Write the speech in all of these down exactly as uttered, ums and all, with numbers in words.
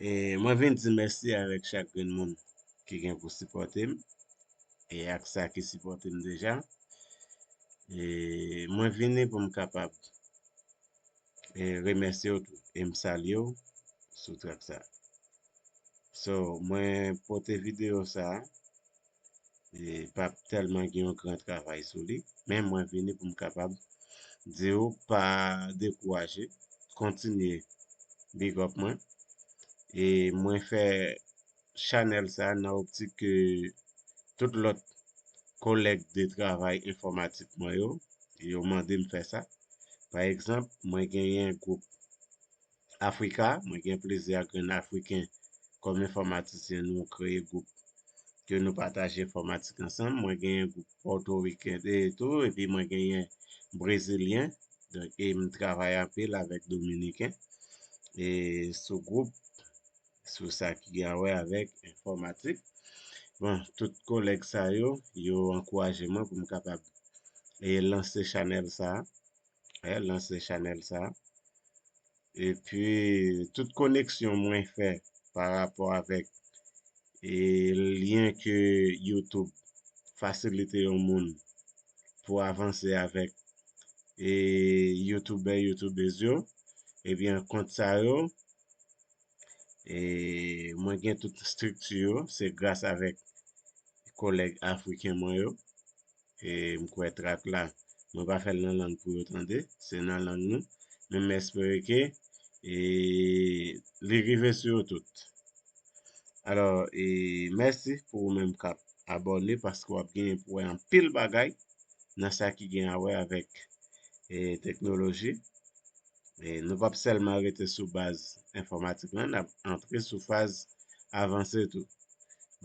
E mwen vin di mèsi avèk chak grenn moun ki gen pou sipòte m e ak sa ki sipòte m deja. E mwen vini pou m kapab e remèsye w tou e m salye w sou track sa. So, mwen pote videyo sa a, e p ap tèlman gen yon gran travay sou li, men mwen vini pou m kapab di w pa dekouraje, kontinye big up mwen. E mwen fè chanèl sa nan optik ke tout lòt kolèg de travay enfòmatik mwen yo, yo mande m fè sa. Pa egzanp, mwen genyen gwoup Afrika, mwen gen plizyè grenn Afriken kòm enfòmatisyen, nou kreye gwoup ke nou pataje enfòmatik ansanm. Mwen genyen gwoup pòtoriken e tou, epi mwen genyen brezilyen. Donk, e m travay anpil avèk dominiken e sou gwoup, sou sa ki gen a wè avèk enfòmatik. Bon, tout kolèg sa yo, yo ankouraje mwen pou m kapab e lanse chanèl sa a. E lanse chanèl sa a. Epi, tout koneksyon mwen fè pa rapò avèk e lyen ke YouTube fasilite yon moun pou avanse avèk e youtubè, youtubèz yo, ebyen, kont sa yo, e mwen gen tout estrikti yo, se gras avèk kolèg afriken mwen yo. E m kwè track la, mwen pa fè l nan lang pou yo tande, se nan lang nou. Men m espere ke e li rive sou yo tout. Alò, e mèsi pou ou menm k ap abòne, paske w ap genyen pou wè anpil bagay nan sa ki gen a wè avèk e teknoloji. E nou p ap sèlman rete sou baz enfòmatik lan, n ap antre sou faz avanse tou.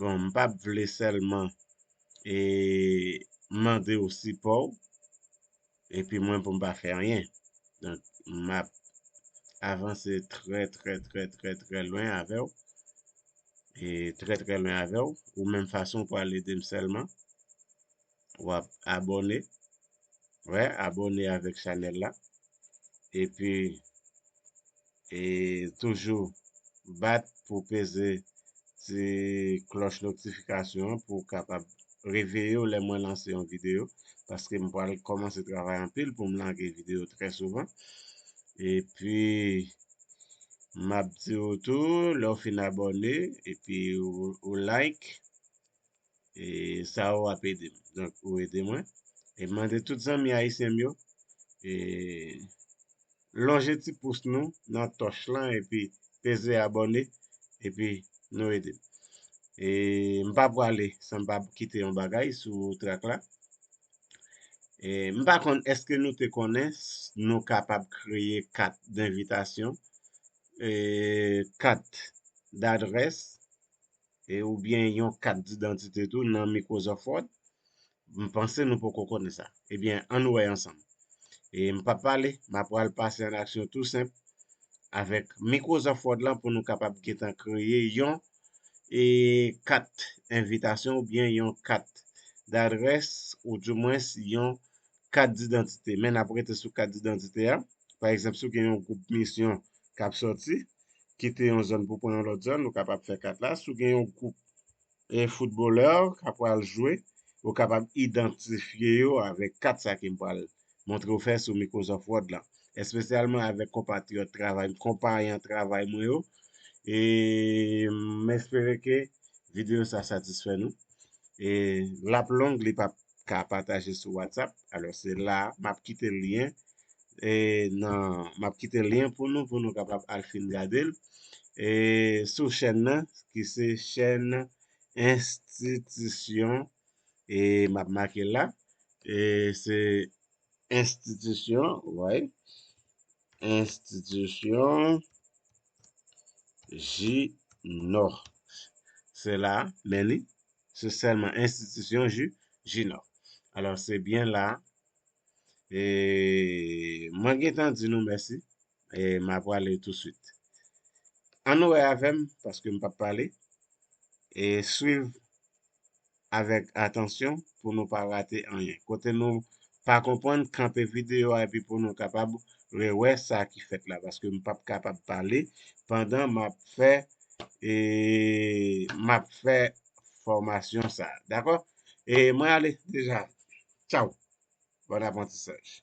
Bon, m p ap vle sèlman e mande w sipò w, epi mwen pou m pa fè anyen. Donk, m ap avanse trè, trè, trè, trè, trè lwen avè w. E trè, trè lwen avè w. Ou menm fason w pral ede m sèlman. W ap abòne. Wè, abòne avèk chanèl la. Epi, e toujou bat pou peze ti klòch notifikasyon an pou w kapab reveye w lè mwen lanse yon videyo, paske m pral kòmanse travay anpil pou m lage videyo trè souvan. Epi, m ap di w tou, lè w fin abòne, epi ou, ou like, e sa ou ap ede m. Donk, ou ede mwen. E mande tout zanmi ayisyen m yo, e lonje ti pous nou nan tòch lan, epi peze abòne, epi nou ede m. E m pa prale san m pa kite yon bagay sou track la. E m pa konn èske nou te konnen s-, nou kapab kreye kat denvitasyon, e kat dadrès, e oubyen yon kat didantite tou nan Microsoft Word. M panse nou poko konnen sa. Ebyen, ann wè ansanm. E m p ap pale, m ap pral pase an aksyon tou senp avèk Microsoft Word lan pou nou kapab gentan kreye yon e kat envitasyon oubyen yon kat dadrès, oudimwens yon kat didantite. Men n ap rete sou kat didantite a. Pa egzanp, si w gen yon gwoup misyon k ap sòti, kite yon zòn pou pran yon lòt zòn, ou kapab fè kat la. Si w gen yon gwoup e foutbolè k ap pral jwe, ou kapab idantifye yo avèk kat sa ke m pral montre w fè sou Microsoft Word lan, espesyalman avèk konpatriyòt travay, konpayan travay mwen yo. E m espere ke videyo sa satisfè nou. E l ap long, li p ap ka pataje sou WhatsApp. Alò, se la, m ap kite lyen. E nan, m ap kite lyen pou nou, pou nou kapab al fin gade l. E sou chèn nan, ki se chèn enstitisyon, e m ap make l la. E se enstitisyon, wè. Enstitisyon Jinò. Se la, men li. Se sèlman enstitisyon Ji-, Jinò. Alò, se byen la. E mwen gentan di nou mèsi. E m ap prale touswit. Ann wè avè m, paske m p ap pale. E swiv avèk atansyon pou nou pa rate anyen. Kote nou pa konprann, kanpe videyo a epi pou nou kapab rewè sa ki fèt la, paske m p ap kapab pale pandan m ap fè e m ap fè fòmasyon sa a. Dakò? E mwen ale deja. Tchaw. Bon aprantisaj.